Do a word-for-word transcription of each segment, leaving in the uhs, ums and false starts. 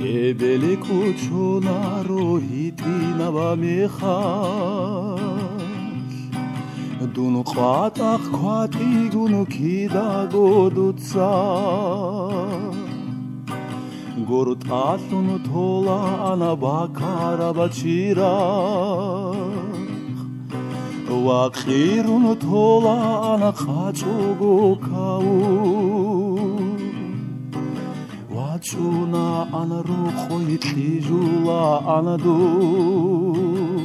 Эбели кӀочонаро гьитӀинаб мехалъ, дун къватӀахъ кватӀигун кидаго дуца. ГортӀалъун толаана бакараб чирахъ, ва къирун толаана къачӀого каву. ВачӀунаан рокъой кьижулаан дун,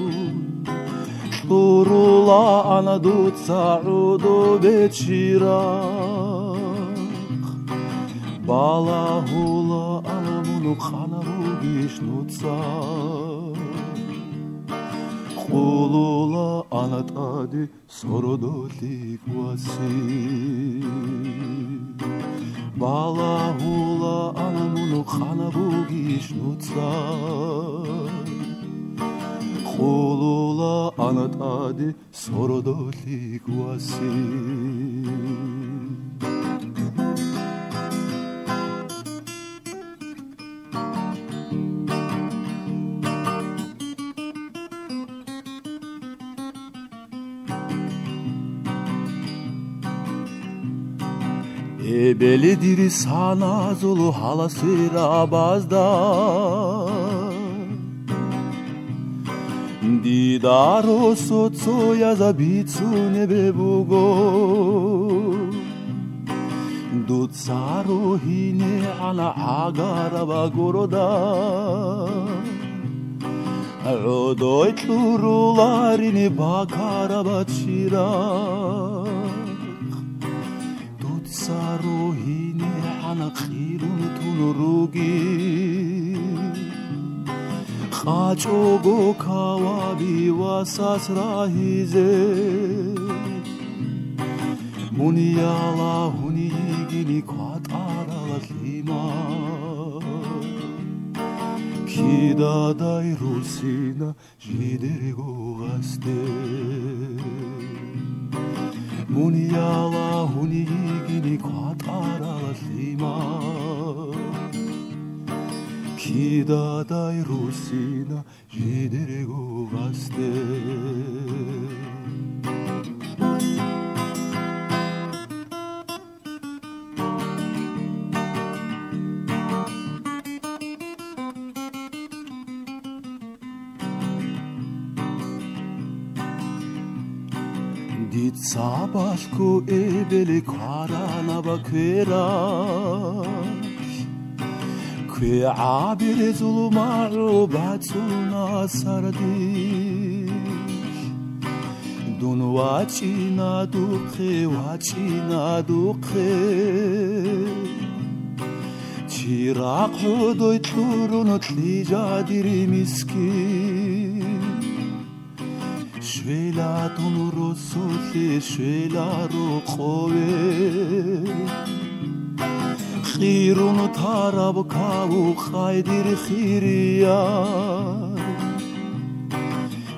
кьурулаан дуца гӀодобе чирахъ. Балагьулаан мун къана ругищ нуца, къулулаан тӀаде сордолъи кӀваси. Балагьулаан мун къана бугищ нуца, къулулаан тӀаде сордолъи кӀваси. Эбели дир саназул гьаласирабазда, дида росо цояз бицунеб буго. Дуца рогьинегӀан гӀагараб города, гӀодой кьуруларин бакараб чирахъ. Дуца рогьинегӀан къирун тун руги, къачӀого каваби васас рагьизе. Мун ялагьун йигини кватӀарал лъимал, кидадай русина жидерго гъасде. Мун ялагьун йигини кватӀарал лъимал, кидадай русина жидерго гъасде. Дица балъго эбели кваранаб квералъ, кве гӀабирзул магӀу бацӀуна сардилъ. Дун вачӀина духъе, вачӀина духъе. Чирахъ гӀодой кьурун лъижадир мискин. Щвела дун росулъе, щвела рокъове. Къирун тараб каву къайдир хирияй.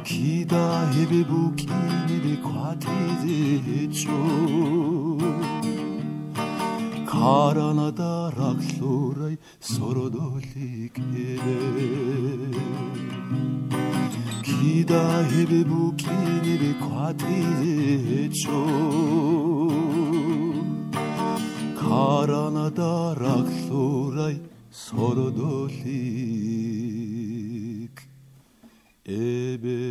Кида гьебе букӀинеб кватӀизе гьечӀо. Каранада ракълъурай сордолъи кӀеле. Кида гьебе букӀинеб кватӀизе гьечӀо. Каранада ракълъурай сордолъи кӀеле.